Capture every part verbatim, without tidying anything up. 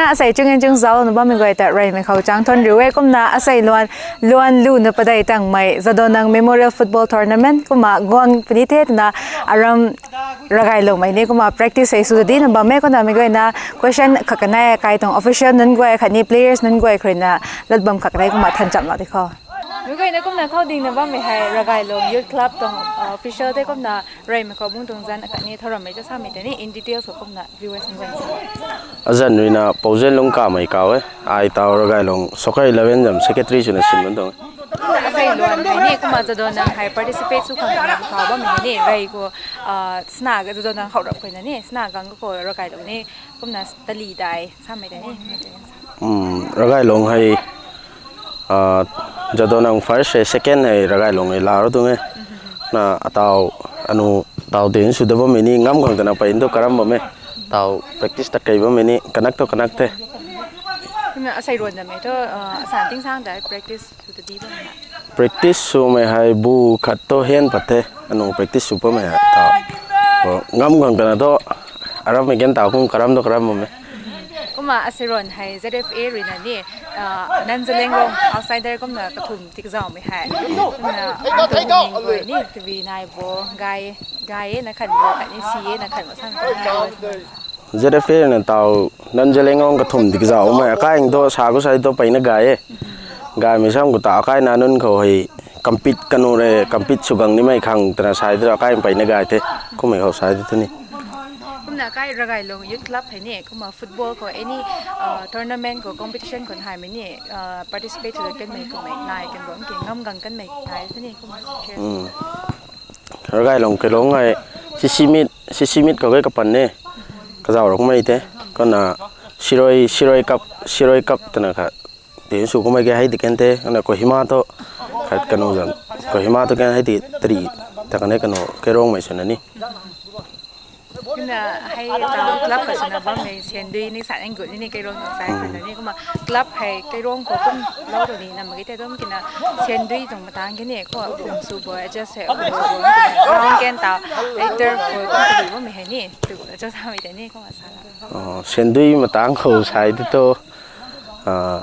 Asei chung in chung zauc na bammei guay ta reymei khou chang thuan riu e. Kumna asei luan, luan lu na padei tangmei Jadonang Memorial Football Tournament kumna guang puni the twna aram Ravgaylongmei ni kumna practice hei sw ta di na bam e. Kumna mi guayna question khat kanei kai tuang official nunc guay khatni players nunc guay khou rui na lat bam khat kanei kumna than cham lou di khou. Mi guayna kumna khou ding na bammei hei Ravgaylong Youth Club tuang official tei kumna reymei khou bung tuang zan akhatni thow rammei cha samei tei ni in details khou kumna viewers nunc guay sa. Azan rui na Pouzen Lungkamei kau e. Ai tau Ravgaylong Soccer Eleven zam secretary swna sin bam tuang e. Asei luan hei ni kumna Jadonang hei participate sw khang na kau bammei hei ni rey khou sna ga Jadonang khou rap khou na ni sna gang khou Ravgaylong ni kumna tali dai samei tei ni. Ravgaylong hei Jadonang first hei second hei Ravgaylong hei la ru tuang e. Na atau anu tau tin sw da bammei ni ngam khang twna pei tu karam bam e. Tau practice tat kei bammei ni kanak tu kanak the. Kumna asei ruan damei thu asan ting sang dai practice sw ta di bam na. Practice swmei hei bu khat tu hen pat the. Anu practice sw bammei hei tau ngam khang twna tu aram mei gen tau kum karam tu karam bam e. Kumna asei ruan hei Z F A rui na ni Nanzalengrong outsider kumna kathum tik zaumei hei kumna ning guay ni tabi nai bo gay, gay e na khan bo khatni si e na khan bo sam Z F A na tau Nanzalengrong kathum tik zaumei akai tu sa khou sai tu peyna gay e. Gaymei sam khou ta akai na nunc khou hei compete kanu re compete sw gang nimei khang twna sai tu akai peyna gay the. Kummei khou sai tu ni. Kumna kai Ravgaylong Youth Club hei ni kumna football khou any tournament khou competition khou haimei ni participate sw kanmei kummei nai kan bam ki ngam gang kanmei nai the ni kumna. Ravgaylong kelong hei C C meet, C C meet khou e kapan e. Kazauh rau kummei the. Kumna Siroi, Siroi Cup, Siroi Cup twna khat tin sw kummei ke hei di kan the. Kumna Kohima tu khat kanu zam, Kohima tu kan hei di tari ta kan e kanu Keirongmei swna ni. Kumna hei tau club kha swna bammei siandui ni sa nang gut ni Keirong tuang sai khou na ni kumna club hei Keirong khou kum lou tu ni na mak ge the tum kina siandui tuang matang kini khou kum sw bo adjust hei kum sw bo ground kan tau turf khou kum tu bammei hei ni tu adjust hamei tei ni kumna sa la. Siandui matang khou sai di tu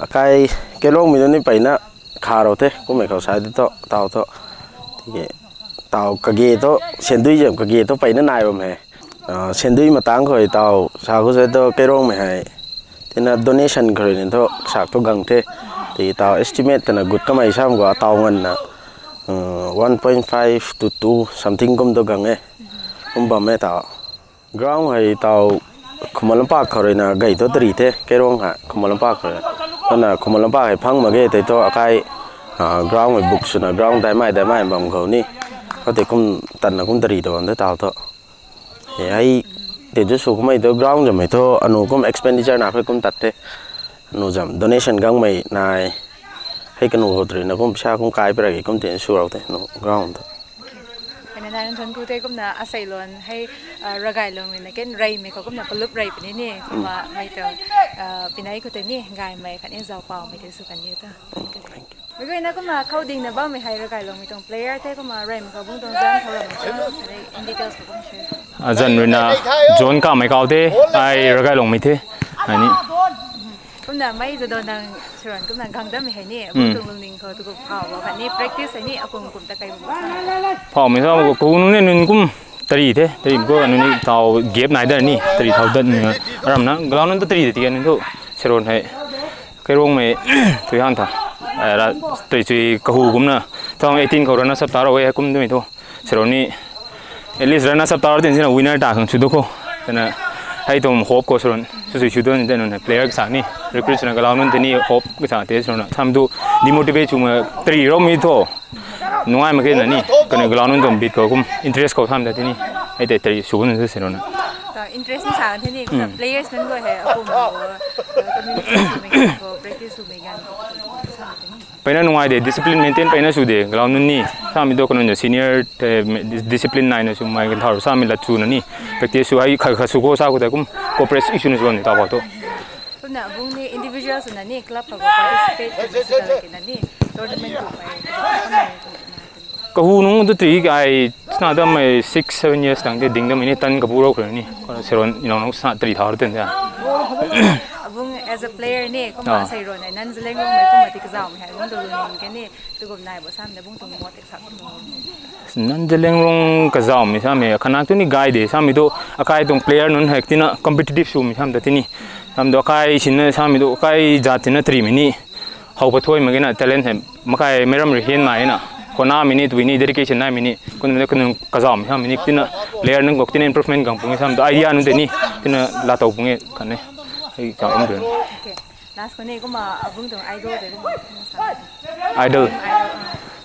akai Keirongmei tu ni peyna kha rau the kummei khou sai di tu tau tu tiki tau kage tu siandui zam kage tu peyna nai bam hei. Siandui matang khou tau sa khou sai tu Keirongmei hei tina donation khou rui ni thu sak thu gang the. Tiki tau estimate twna gut kamei sam khou atau nganvna one point five to two something kum tu gang e. Kum bam e tau. Ground hei tau Khuman Lampak khou rui na gay thu tari the, Keirong hei Khuman Lampak khou rui. Kumna Khuman Lampak hei phang mak ge tei thu akai ground hei buk swna ground daimei daimei bam khou ni khoutei kum tanna kum tari ta bam the tau thu. Hei, tei thu sw kummei thu ground zammei thu anu kum expenditure na khe kum tat the. Anu zam donation gangmei nai. Hei kanu khou tari na kum pisa kum kai pera ki kum tei sw rau the anu ground thu. Hei na nai nunc thun ku tei kumna asei luan hei Ravgaylong rui na ken reymei khou kumna palup rey puni ni kumna mei tuang pinei khou tei ni gaymei khatni zaupaumei tei sw kan ni ta. Mei guayna kumna khou ding na bammei hei Ravgaylongmei tuang player tei kumna reymei khou bung tuang zan khou rammei cha in details khou kum share. Azan rui na John Kamei kau the, ai Ravgaylongmei the. Ai ni. Kumna mei Jadonang Saron kumna gang dammei hei ni bung tuang lungning khou tu kum phau khatni practice hei ni akum kum ta kai bum. Phaumei sa khou nunc ni nunc kum tari the, tari khou nunc ni tau gap nai da ni tari thau dat ni. Aram na galau nunc ta tari de tiki nunc thu Saron hei Keirongmei tui han tha. Tui chui kahu kumna two thousand eighteen khou runners up ta rau e kum twmei thu Saron ni at least runners up ta rau tin sina winner ta khang sw du khou. Tana hei tuang hope khou Saron sw sw sw du ni tei nunc player kasa ni recruit swna galau nunc tei ni hope kasa tei Saron na sam tu demotivate swna tari raumei thu nungai mak khe na ni kaniw galau nunc tuang bit khou kum interest khou tham ta tei ni hei tei tari sw nunc Saron na. Interest ni sa the ni players nunc guay hei akum community swmei ganv khou practice swmei ganv khou sa the ni. Peyna nungai de discipline maintain peyna sw de galau nunc ni samei tu kanunc senior discipline naina swmei ganv thau samei lat swna ni practice sw hei khat khat sw khou sa khou tei kum cooperate issue na sw ni ta bau tu. Kumna bung ni individual swna ni club khou participate swna ni tournament khou. Kahu nunc tu tari ai sna dammei six seven years tang tei ding dammei ni tan kabu rau khou ni Saron ni nunc sna tari thau ten ta. Abung As a player ni, kumna Ah. sei ro nai, nan Zeliangrong mei kumna ti kazauh mei hei, bung tu lu ning ke ni, tu gum nai bo sam da bung tu mo tek sak kum. Nan Zeliangrong kazauh mei sam mei, khana tu ni gai de, sam mei tu, akai tuang player nunc hei tina competitive sw mei sam ta tini. Sam tu akai sinna sam mei tu, akai jat tina tri mei ni. How pathuai mak na talent hei, makai meiram ri hian nai na. Kona mei ni, tui ni, dedication nai mei ni, kun mei kun kazauh mei sam mei ni, tina player nunc kok tina improvement gang pung sam tu idea nunc te ni, tina la tau pung e kan e. Hei, chao um dun. Okay. Last ko ni kumna, abung tuang idol de kumna. Idol. Idol, ah.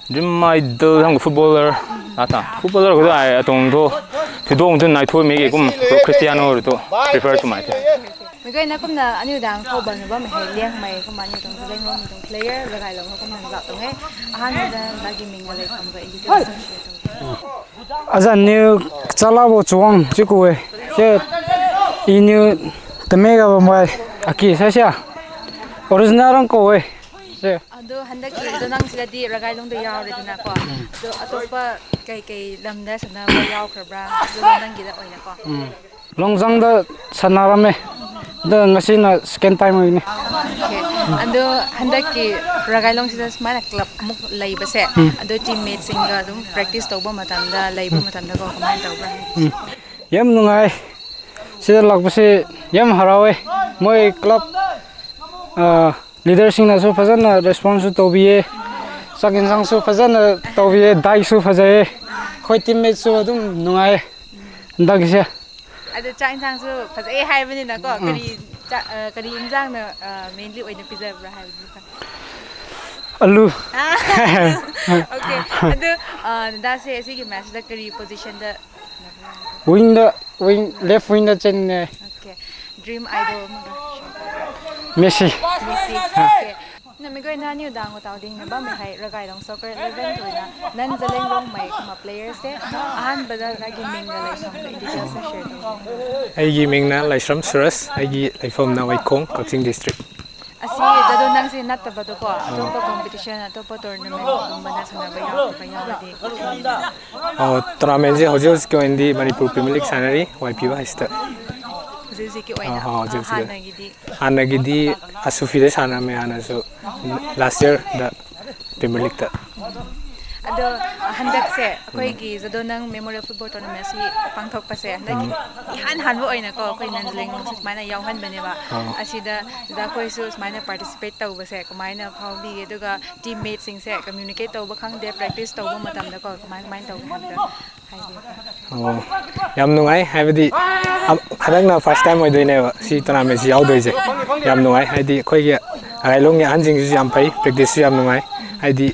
Dream idol hang footballer. Ata. Footballer ko ai atong tu. Thidong tu nai thui mei ki kum Cristiano tu prefer sw mai the. Mei guayna kumna aniu dang khou bam na bammei hei Liangmei kumna aniu tuang Zeliangrong mei tuang player Ragailong khou kumna zauh tuang e. Ahan na da lagi ming ga lei kam ga introduce share tuang. Azan niu chala bo chuang chiku e. Che iniu tame ga bam bai aki sa sia. Original rang ko e. Che. Ado handak ki do nang sila di Ragailong da yau re dina ko. Do atopa kai kai lam da sana ba yau kra bra. Do nang gi da oi na ko. Longzang da sana ram e. Da ngasi na second time oi ni. Okay. Ado handak ki Ragailong sila smana club muk lei ba se. Ado teammate sing ga dum practice tau ba matam da lei ba matam da ko kamai tau ba. Yam nungai. Sida lak ba se yam harau e. Moi club, ah, leader sing na su phazan na response su tau bi e. Sak insang su phazan na tau bi e. Dai su phazai e. Khoi teammate su dum nungai e. Handak ki se. Ado chak insang su phazai e hai bani na ko. Kari cha, ah, kari insang na, ah, mainly oi na pizza bra hai bani na. Alu. Ah, okay. Ado, ah, da se si ki match da kari position da. Wing da, wing, left wing da chen ne. Okay. Dream idol mo da. Messi. Messi. Okay. Na mei guayna niu dang tau ding na bammei hei Ragailong Soccer eleven tu na nan Zeliangrong mei kumna players te. Ahan ba da lagi ming ga lei sam ka details na share tu. Aigi ming na Laisram Suras, aigi leifam na Waikong, Kakching District. Asi jadu nang si nat ta ba tu ko. Atopa competition, atopa tournament kumna na sana ba yau ba yau di. Oh, tournament si hojou si ko indi Manipur Premier League sanari, Y P Y sita. Hojou si ki oina. Ah, hojou si. Hana gi di. Hana gi di asufi de sana me hana su last year da Premier League ta. Ado, ah, handak se, akhoi ki Jadonang Memorial Football Tournament si pangthok pa se, handak ki ihan han bo oina ko, akhoi nan Zeliangrong si smaina yau han bane ba. Asi da, da khoi su smaina participate tau ba se, kamaina phau bi e, duga teammate sing se communicate tau ba khang de, practice tau ba matam da ko, kamai kamai tau ba khang da. Oh, yam nungai, haibadi, am, hanakna first time oi dui ne, si tournament si yau dui se. Yam nungai, haidi, khoi ki, Ragailong ki hanjing si yam phei, practice si yam nungai. Haidi,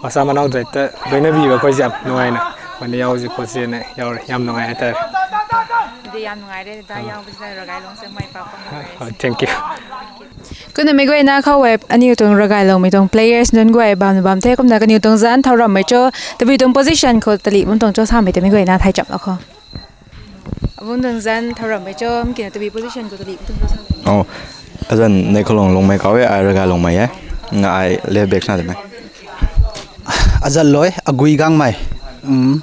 masa manau dui ta, dui na bi ba khoi si yam nungai na. Mani yau si khoi si ne, yau yam nungai ta. Di yam nungai de, da yau bi sa Ragailong se mai pa pa. Oh, thank you. Kumna mei guayna khou e, aniu tuang Ragailongmei tuang players nunc guay bam na bam the, kumna kaniw tuang zan thau rammei cho, tabui tuang position khou tali bam tuang cho samei te mei guayna thai chap la kho. Abung tuang zan thau rammei cho, mkina tabui position khou tali bam tuang cho samei. Oh, azan nei kholong longmei kau e, ai Ragailongmei e, na ai left back na de mei. Azan loi, agui gangmei, um,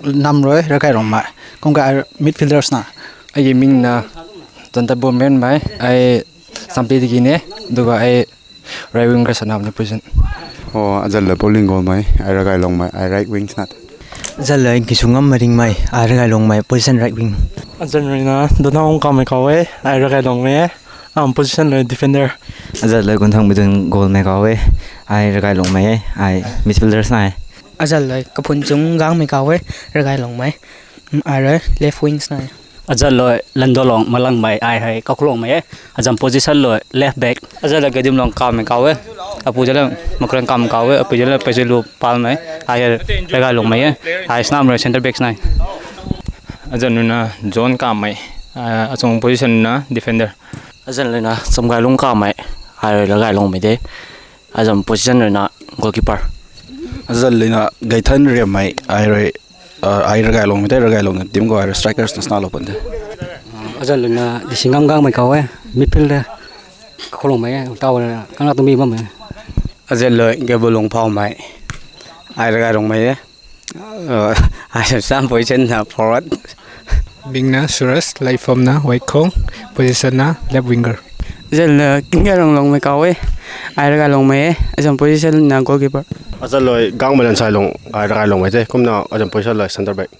nam roi, Ragailongmei, kum ka ai midfielders na, ai ming na, zan ta bom men mei, ai Sampi diki ne, duga ai right wing ka sana ni position. Oh, azan la bowling goal mei, ai Ragailongmei, ai right wing snat. Azan la ki sungam maring mei, ai Ragailongmei position right wing. Azan rui na, dona ong kamei kau e, ai Ragailongmei e, am position la defender. Azan la kun thang bidun goal mei kau e, ai Ragailongmei e, ai midfielders na e. Azan la kapun chung gangmei kau e, Ragailongmei, ai rui left wings na e. Azan loi Landolong Malangmei ai hei Kakhulongmei e. Azam position loi left back. Azan loi Gadimlong Kammei kau e. Apu zan loi Makrang Kam kau e. Apu zan loi Paizilu Palmei. Ai hei Ragailongmei e. Ai snam rui center back nai. Azan luna John Kammei. Ah, achung position na defender. Azan luna Chamgailung Kammei. Ai rui Ragailongmei de. Azam position rui na goalkeeper. Azan luna Gaithan Riammei. Ai rui, ah, ai Ragailongmei de, Ragailong team khou ai rui strikers na sna lou pun de. Azan luna Disingam Gangmei kau e, midfield de. Kholongmei e, tau na kangna tumbi bammei. Azan loi Gabolung Phaumei. Ai Ragailongmei e. Ah, ai sam position na forward. Ming na Suresh, leifam na Waikhong, position na left winger. Zella Kingailong Lungmei kaw e. Ai Ragailongmei e. Azam position na goalkeeper. Azaloi Gangmeilan Sailung, ai Ragailongmei the. Kumna azam position loi center back.